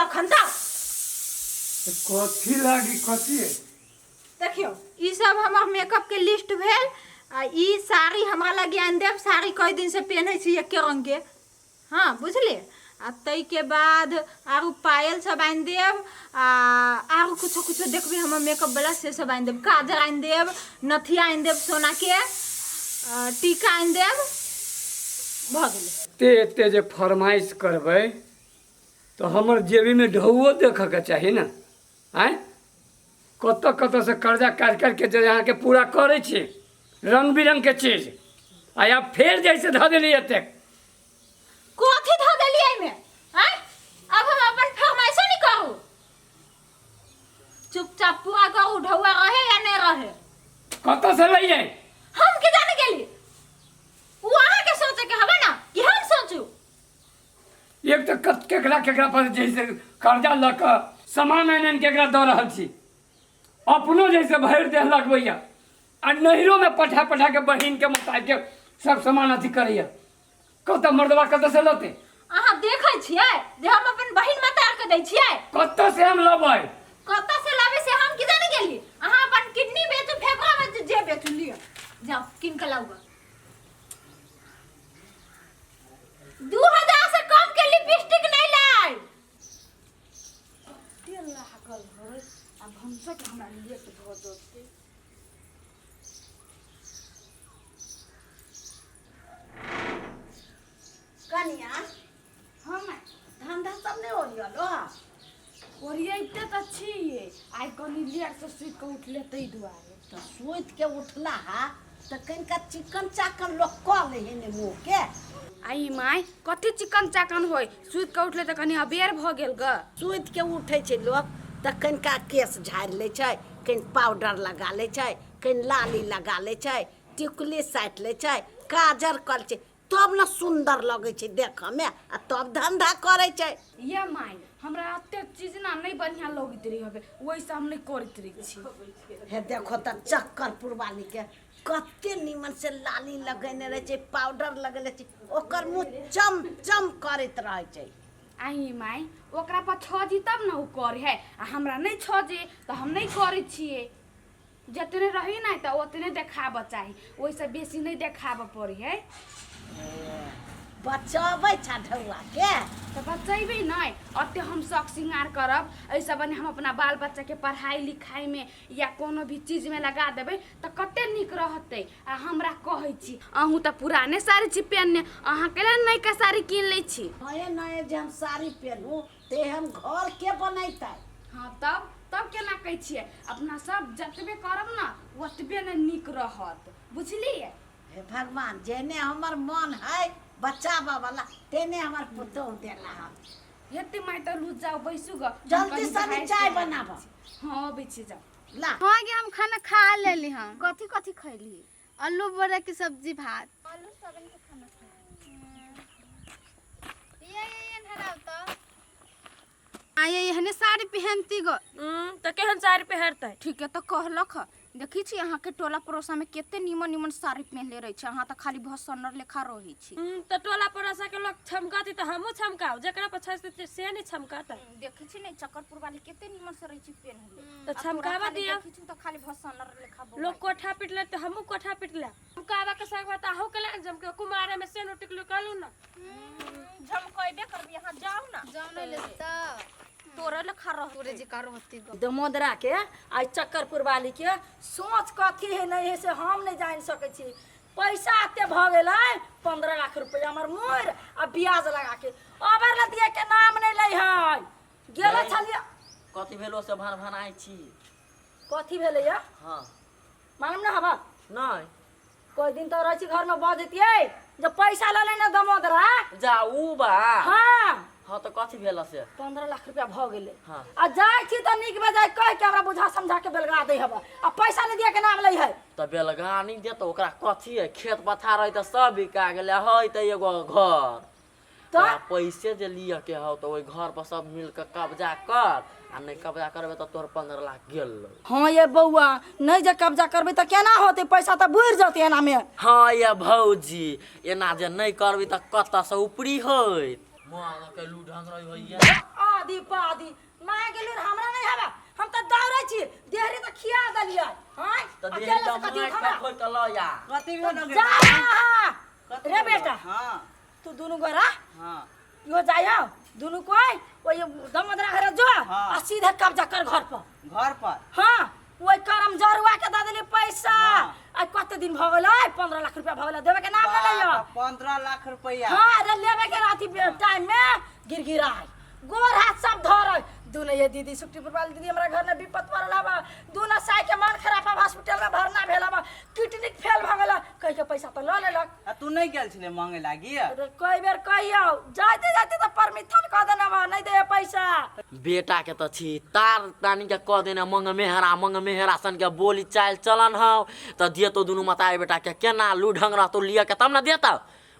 तखन तऽ कथी लागी कथी है? देखियौ ई सब हमर मेकअप के लिस्ट भेल आ ई साड़ी हमरा लग आनि देब साड़ी कई दिन से पहनै छी एके रंग के हाँ बुझलिए आ ताहिके बाद आरो पायल सब आनि देब आ आरो कुछो कुछो देखबै हमर मेकअप वाला से सब आनि देब काजर आनि देब नथिया आनि देब सोनाके आ, टीका आनि देब भऽ गेलै एते एते जे फरमाइश करबै तऽ हमर जेबीमे ढौओ देखऽके चाही ने आँय कतऽ कतऽसँ कर्जा काटि काटिके जे अहाँके पूरा करै छी रङ्ग बिरङ्गके चीज आ आब फेर जैसे धऽ देली एतेक कथी धऽ देलियै एहिमे आँय अब हम अपन फरमाइशो नहि करू चुपचाप पूरा करू ढौआ रहे या नहि रहे कतऽसँ लैयै हम के जाने गेली ओ अहाँके सोचे के हवे ना कि हम सोचू एक तऽ कत केकरा केकरा पर जैसे कर्जा लऽ कऽ सामान आनि आनि के एकरा दऽ रहल छी अपनो जैसे भरि देह लगबैया आ नैहरोमे पठा पठा के बहिन के मताइ के सब सामान अथी करैया कतऽ मर्दबा कतऽ से लतै अहाँ देखै छियै जे हम अपन बहिन मतार के दै छियै कतऽ से हम लबै कतऽ से लाबै से हम की जाने गेली अहाँ अपन किडनी बेचू फेफड़ा बेचू जे बेचू लिअ जाओ कीन के लाउ 2000 से कम के लिपस्टिक नहीं लाए तेल लागल है आ भनसक हमरा लेट भऽ जेतै कनिया हाँ माय धंधा सब नहि ओरियलो ओरियैते तऽ छियै आइ कनि लेटसँ सुति कऽ उठले ताहि दुआरे तऽ सुति के उठला हा तऽ कनिका चिकन चाकन लोक कऽ लै है ने मुँह के आई माय कथी चिकन चाकन होय सुति कऽ उठले तऽ कनि अबेर भऽ गेल ग सुति के उठै छै लोक तऽ कनिका केश झाड़ि लै छै कनि पाउडर लगा लै छै कनि लाली लगा लै छै टिकुली साटि लै छै काजर कऽ लै छै तब ने सुन्दर लगै छै देखऽमे आ तब धन्धा करै छै ये माय हमरा एते चीज ना नहि बढ़िया लगैत रही हबे ओहिसँ हम नहि करैत रहै छी हे देखो तऽ चक्कर पुरवालीके कते नीमन से लाली लगेने रहै छै पाउडर लगेने छै ओकर मुँह चम चम करैत रहै छै आई माय ओकरा पर छजी तब ने ओ करे है आ हमरा नहि छजे तऽ हम नहि करै छियै जतने रही ने तऽ ओतने देखाबऽ चाही ओहिसँ बेसी नहि देखाबऽ पड़ै है बचबै छा ढौआ के तऽ बचेबै नहि ओते हम शौक श्रृंगार करब एहिसँ बढ़िआँ हम अपना बाल बच्चाके पढ़ाइ लिखाइमे या कोनो भी चीजमे लगा देबै तऽ कते नीक रहतै आ हमरा कहै छी अहूँ तऽ पुराने साड़ी छी पहिनने अहाँ केला नयका साड़ी कीन लै छी नये नये जे हम साड़ी पेनहू ते हम घर के बनैतै हँ तब तब केना कहै छियै अपना सब जतबे करब ने ओतबे ने नीक रहत बुझलियै हे भगवान जेने हमर मन है बचाबऽ वाला तेने हमर पुतोह देला हन हेते माय तऽ लूज जाउ बैसू ग हम जल्दी कनि सनी भाइ चाय से बनाबऽ। हँ अबै छी जाउ ला हाँ गे हम खाना खा लेली हम कथी कथी खैली आलू बड़ा के सब्जी भात आलू सोयाबीन के खाना खैली ये ये ये हराव तो आ ये एहने साड़ी पहनती गो तऽ केहन साड़ी पहिरतै ठीक है तो कहलक ह देखी छी अहाँ के टोला पड़ोसा में कते नीमन नीमन साड़ी पहनले रहे छै अहाँ तऽ खाली भसन्नर लेखा रहे छी तऽ टोला पड़ोसा के लोग छमकती तऽ हमहूँ छमकाउ जकरा पर छजतै से नहि छमकतै देखी छी ने चक्करपुर वाली कते नीमन से रहे छी पहनले तऽ छमकाबऽ दिअ देखी छी तऽ खाली भसन्नर लेखा बौआइ। लोग कोठा पिटले तऽ हमहूँ कोठा पिटले चमकाबऽ के संग तऽ अहूँ के लाइन जमके कुमारे में से टिकलू कहलू ना झमकैबे करबी अहाँ जाउ ना जाउ नहीं ले तो तोरे लेखा रह तोरे जेका रहती गो दमोदरा के आ चक्कर पुरवाली के सोच कथी है नहीं है से हम नहीं जान सकै छी पैसा एते भऽ गेलै 15 लाख रुपया हमर मोर आ ब्याज लगा के अबर ला दिए के नाम नहीं लै है गेलो छलियै कथी भेलो से भन भनाइ छी कथी भेलै या हाँ मालूम ना हवा नहीं कोई दिन तो रहै छी घर में बजतियै जब पैसा लऽ लेने दमोदरा जा ऊ बा हाँ हाँ तो कथी भेल से 15 लाख रुपया भऽ गेलै हाँ। आ जाइ छी तऽ नीक बेजाय कहि के हमरा बुझा समझा के बेलगा दै हब आ पैसा नहीं दिए के नाम लै है तऽ बेलगा नहीं देत ओकरा कथी है खेत पथार है तऽ सब बिका गेलै है तऽ एगो घर तऽ तोरा पैसे जे लिअ के हौ तऽ ओहि घर पर सब मिल के कब्जा कर आ नहि कब्जा करबे तऽ तोहर 15 लाख गेल हाँ ये बौआ नहीं जे कब्जा करबै तऽ केना होतै पैसा तऽ बुड़ि जेतै एना में हाँ ये भौजी एना जे नहि करबी तऽ कतऽ से उपरी होइत माँ के लू ढंग रही होइया आ पादी पादी माय गेलु रे, हमरा नहीं हवा हम त दौड़ै छी देहरी त खिया देलियै हां तऽ देह अकेले से तऽ कथी माटि हमरा खोलि कऽ लऽ जा कथी भेल गे? जा कथी रे भेल? बेटा हाँ तू दुनू गोरा हाँ यो जाइयो दुनू कोई ओइ दमोदरा घरे जो हाँ। आ सीधे कब्जा कर घर पर घर पर हाँ ओइ करम जरुआ के दऽ देली पैसा हाँ। आ कते दिन भऽ गेलै 15 लाख रुपया भऽ गेलै देबे के नाम नहि लैयो बाप, 15 लाख रुपया हाँ अरे लेबे के रहती टाइम में गिरगिराय गोर हाथ सब धर दुनो ये दीदी सुखटीपुर वाली दीदी हमरा घर में विपत पड़ल हवा दुनो साई के मन खराब हवा हॉस्पिटल में भरना भेल हवा किडनी फेल भऽ गेल कहि के पैसा तो लऽ लेलक आ तू नहीं गेल छले मांगे लागी अरे कई बेर कहियो जाते जाते तो परमिशन कह देना बा नहीं दे पैसा बेटा के तऽ छी तार तानी के कह देने मंग मेहरा मंग मेहरा सन के बोली चाल चलन हौ तऽ देतो दुनू मतारी बेटा के केना लू ढंग रहतो लिअ के तब ने देता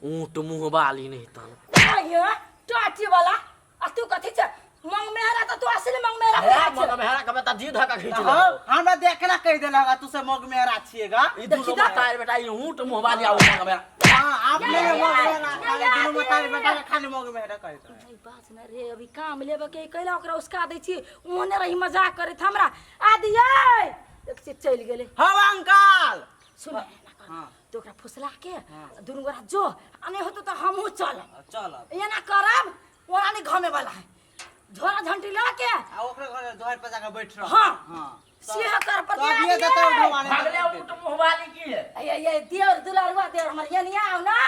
ऊँट मुँह बाली नहीं तन कहियो टाटी वाला आ तू कथी छे मंग मेहरा तो तू असली मंग मेहरा बुझाइ छे। मंग मेहरा के बेटा जी धक्का खींच हौ लेलक। हमरा देखना कहि देलक आ तू से मग मेहरा छिएगा ई दुनू मतारी बेटा ई ऊँट मुँह बाली आ मंग मेहरा हाँ आप नहीं मग मेहरा खाली दुनू मतारी बेटा के खाली मग मेहरा कहैत रहे। नहीं बात न रे अभी काम लेबे के कैला ओकरा उसका दै छी ओहने रही मजाक करैत हमरा आदियै एक चीज चलि गेलै हौ अंकल सुन एना कर हाँ। तो ओकरा फुसला के दुनू गोरा जो आ नहीं होतो तो हमहूँ चलब चलब एना करब ओना नहीं घमे वाला है झोरा झंटी लऽ के आ ओकरे घर द्वार पर जाके बैठ रह हाँ। हाँ सिंह कर पर तब ये देता उठवाने भागले ऊँट मुँह बाली की है ये ये देवर दुलारुआ देवर हमर ये नहीं आओ ना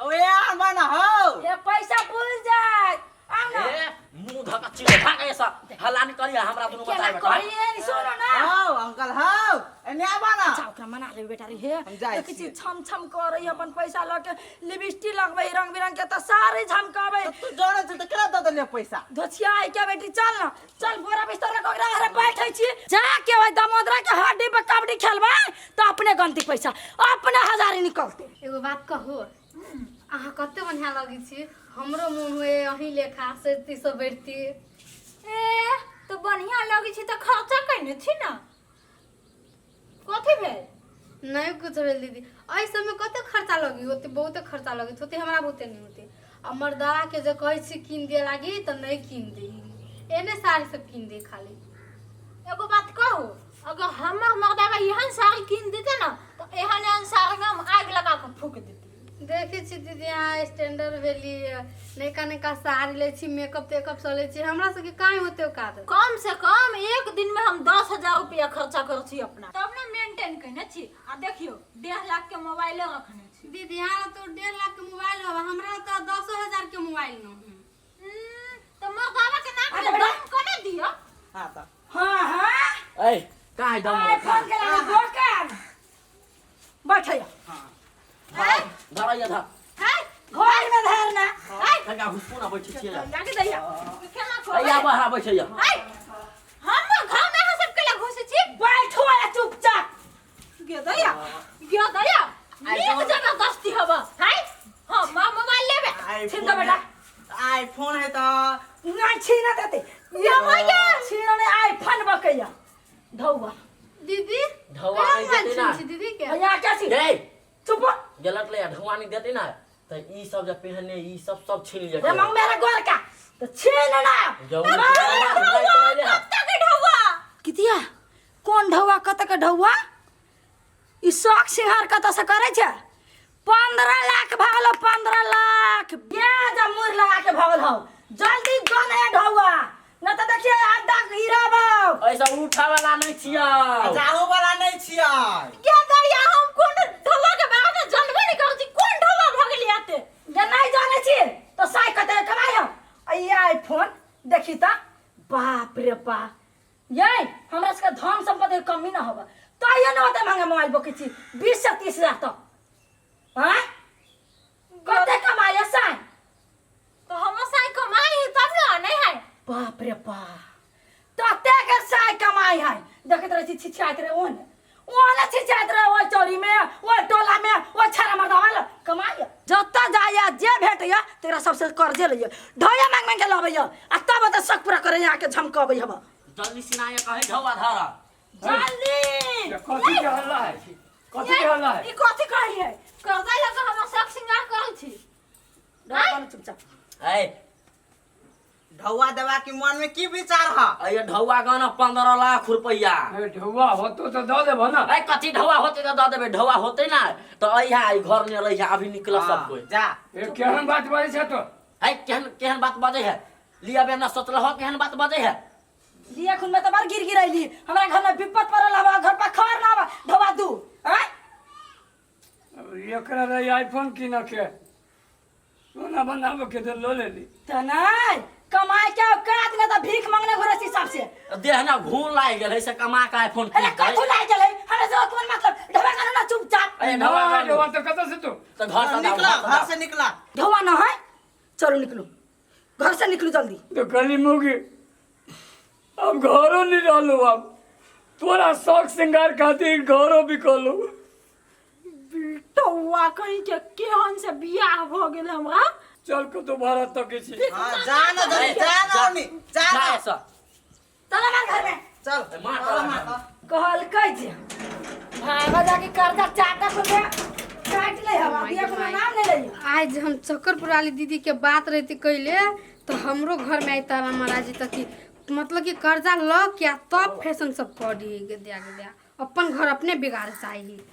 ओए आमा ना हौ ये पैसा भूल जाए आओ ना ए मुँह धक्का चिल्ला भाग ऐसा हल्ला नहीं करिए हमरा दुनू केना मतारी बेटा कहिए नहीं सुनो ना हौ अंकल हौ एने आबा ना अच्छा ओकरा मना लेबै बेटा रे हे हम जाइ देखै छी छियै। छम छम करै अपन पैसा लऽ के लिपस्टिक लगबै रंग बिरंग के तऽ सारे झमकाबै तू जानै छै तऽ केना दऽ देलियै पैसा धोछिया आई के बेटी चल ना चल बोरा बिस्तर लऽ के ओकरा घरे बैठै छी जा के ओहि दमोदरा के हड्डी पर कबड्डी खेलबै तऽ अपने गनती पैसा अपने हजारी निकलतै एगो बात कहू अहाँ कते बढ़िया लगै छी हमरो मोन हुए अहीं लेखा सजती सबरती ए तो बढ़िया लगै छै तऽ खर्चा कैने छी ना कथी भेल नहीं कुछ भेल दीदी एहि सबमे कते खर्चा लगी ओते बहुते खर्चा लगी होते हमरा बहुते नहीं होते आ मर्दावा के जे कहै छी कीन दिए लागी तऽ नहीं कीन दे एने साड़ी सब कीन दे खाली एगो बात कहू अगर हमर मर्दावा एहन साड़ी कीन देते ना तऽ एहन एहन साड़ी में हम आगि लगा के फूक देती देखै छी दीदी अहाँ स्टैंडर्ड भेली नयका नयका साड़ी लै छी मेकअप तेकअप सब लै छी हमरा सबके काहे होते औकात कम से कम एक दिन में हम 10,000 रुपया खर्चा कर छी अपना तब ने मेंटेन केने छी आ देखियो 1.5 लाख के मोबाइले रखने छी दीदी अहाँ तो 1.5 लाख के मोबाइल हवा हमरा तो 10,000 के मोबाइल न है तो मर्दावा के नाक में दम कोने दियो हाँ तऽ हाँ हाँ ए काहे दम आइ फोन के लागे दोकान बैठैया धरैया धर है घर में धर ना कनिका घुसको ना बैठे छियै लागे दैया केना ए आब हरा बैठैया है हम घर में अहाँ सब केला घुसे छी बैठो आ चुपचाप गे दैया गे दैया नीक जबरदस्ती हवा है हाँ माँ मोबाइल लेबे छीन दो बेटा आईफोन है तऽ नहीं छीन देते ये भैया छीन नहीं आईफोन बकैया धौवा दीदी ढौआ केना नहीं मोबाइल देते ना छीन छी दीदी के यहाँ क्या छी ए चुप गलत ले ढौआ नहीं देते ना तऽ ई सब जे पहने ई सब सब छीन रे जेतै मांग मेरा गोर का तो छीन ना जौ कत्ता के ढौआ कितिया कौन ढौआ कत के ढौआ ई शौक सिंहार कत से करे छे 15 लाख भगल 15 लाख ब्याज आ मूर लगा के भगल हौ जल्दी गन है ढौआ न तो देखिए अड्डा गिराबो ऐसा उठा वाला नहीं छियै जाहो वाला नहीं छियै गे दैया हम कोन ढौआ के बारे में जानबे नहीं करै छी कोन ढौआ भऽ गेली आते जे नहीं जाने छी तो साई कते कमाई हम आ ई आईफोन देखी त बाप रे बाप ये हमरा सबके धन संपत्ति के कमी ना होबा तो ये न होते महंगा मोबाइल बोके छी 20 से 30 हजार तक हाँ कते कमाई है साई तो हम साई कमाई है तब ना नहीं है बाप रे बाप तते के साई कमाई है देखैत रहै छी छिछियाइत रहे ओन ओने छिछियाइत रहे ओहि चौरी में ओहि टोला में ओहि छाड़ा मर्दावा लग कमाई है। जतऽ जाइए जे भेटैया तेरा सबसे कर्जे लैया ढोया मांग मांग के लबैया आ तब ओतऽ शक पूरा करे यहाँ के झमकबै हम जल्दी सिनाया कहे ढौआ धरा जल्दी कथी के हल्ला है कथी के हल्ला है ई कथी कही है कर्जा लऽ कऽ हमर शौक श्रृंगार करै छी डर चुपचाप ए ढौआ देवा के मन में की विचार है? अये ढौआ गाना 15 लाख रुपया। ए, ढौआ होतो तो दऽ देबो ना। अरे कथी ढौआ होते तो दऽ देबे, ढौआ होते ना तो अइहा ई घर में रहिहा, अभी निकल सब कोई। जा। ए, केहन बात बाजै छै तो? है केहन केहन बात बजै है? लिया बे ना सोचल हो केहन बात बजै है? लिया खुन में तो बड़ गिर गिरैली, हमरा घर में विपत पड़ल हवा, घर पर खर ना हवा, ढोबा दू आय। अब एकरा रही आईफोन किन के सोना बनाबे के तो लो लेली। त नहीं कमाए के औकात ना त भीख मांगने घुरे छी सबसे। देह ना घून लाग गेल है से कमा के आईफोन अरे किन कथू लाग गेलै हमरा से कोन मतलब? ढोबा कानू ना चुपचाप। अरे ढोबा ना, कानू। ढौआ तो कतऽ से तू? तो घर से निकला, घर से निकला। ढोबा ना है, चलो निकलू घर से, निकलू जल्दी। तो कहली मुगी अब घरो नहीं रहलो, अब तोरा शौक श्रृंगार खातिर घरो बिकलो। टौआ कहीं के केहन से बियाह भ गेल हमरा। चल को तो भारत तक छी। हाँ, जा ना जल्दी, जा ना ओनी, जा ना। जा ऐसा। चल हमार घर में। चल। मार चल, तोरा। मार। कहलकै जे भागा जाके कर्जा 4 रुपया काट ले हवा बिया कोनो नाम नहीं लई। आज हम चक्करपुर वाली दीदी के बात रहती कैले तो हमरो घर में आई तारा महाराज तक कि मतलब कि कर्जा ल के आ तब फैशन सब कर दी दिया के दिया, अपन घर अपने बिगाड़ चाहिए।